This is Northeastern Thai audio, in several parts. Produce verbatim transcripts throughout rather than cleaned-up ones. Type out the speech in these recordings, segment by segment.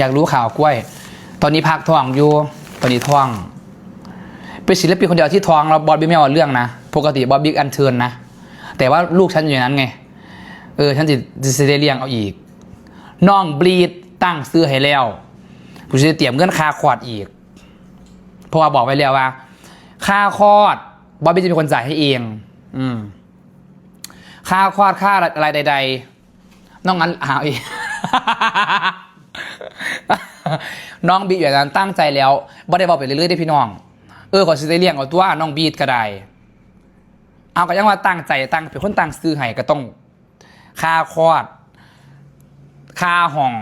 อยากรู้ข่าวกล้วย ตอนนี้พักท้องอยู่ ตอนนี้ท้อง เป็นศิลปินคนเดียวที่ท้องแล้วบอสบิ๊กไม่เอาเรื่องนะ ปกติบอสบิ๊กอัญเชิญนะ แต่ว่าลูกฉันอยู่ในนั้นไง เออ ฉันจะจะได้เลี้ยงเอาอีก น้องบลีดตั้งซื้อให้แล้ว กูจะเตรียมเงินค่าคลอดอีก เพราะว่าบอกไว้แล้วว่า ค่าคลอดบอสบิ๊กจะเป็นคนจ่ายให้เอง อืม ค่าคลอดค่าอะไรใดๆ น้องนั้นหาเอง น้องบีดอย่างนั้นตั้งใจแล้วบ่ได้บอกไปเรื่อยๆได้พี่น้อง เออขอสิได้เลี้ยงเอาตัวน้องบีดก็ได้ เอาก็ยังว่าตั้งใจตั้งเป็นคนตั้งซื้อให้ก็ต้องค่าคลอด ค่าห้อง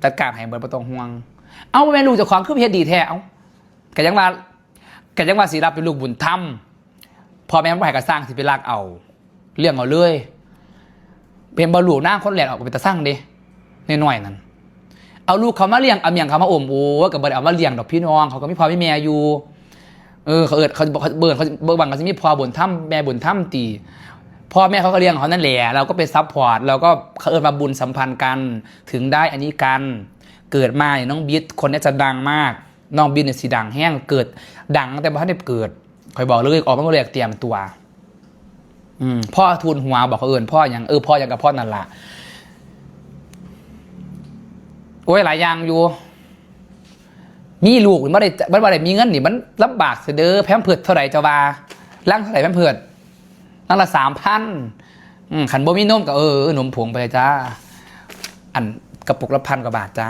จัดการให้เบิดบ่ต้องห่วง เอาแม่ลูกเจ้าของคือเฮ็ดดีแท้เอาก็ยังว่าก็ยังว่าสิรับเป็นลูกบุญธรรม พ่อแม่บ่ให้ก็สร้างสิไปลักเอาเลี้ยงเอาเลยเป็นบ่ลูกนางคนแรกออกไปตาสร้างเด้น้อยๆนั่นเอาลูกเขามาเลี้ยงเอาเมียงเขามาอมโอ้ก็บ่ได้เอามาเลี้ยงดอกพี่น้องเขาก็มีพ่อมีแม่อยู่เออเขาเอิดเขาเขาเบิ่งเขาเบิ่งบางก็จะมีพ่อบุญธรรมแม่บุญธรรมตีพ่อแม่เขาก็เลี้ยงเขานั่นแหละเราก็ไปซัพพอร์ตเราก็เขาเอิดมาบุญสัมพันธ์กันถึงได้อันนี้กันเกิดมาเนี่ยน้องบิ๊ดคนนี้จะดังมากน้องบิ๊ดเนี่ยสีดังแห้งเกิดดังแต่บ่ทันได้เกิดคอยบอกเลยออกมาเมื่อแรกเตรียมตัว อืมพ่อทูนหัวบอกเขาเอินพ่ออย่างเออพ่ออย่างกับพ่อนั่นละโอ้ยหลายอย่างอยู่ มีลูกมันได้มันบ่ได้มีเงินนี่มันลำบากเสยเด้อแพมเพิร์สเท่าไหร่จะว่าลังเท่าไหร่แพมเพิร์สลังละสามพันอืมขันบ่มีนมก็เออนมผงไปจ้า อันกระปุกละพันกว่าบาทจ้า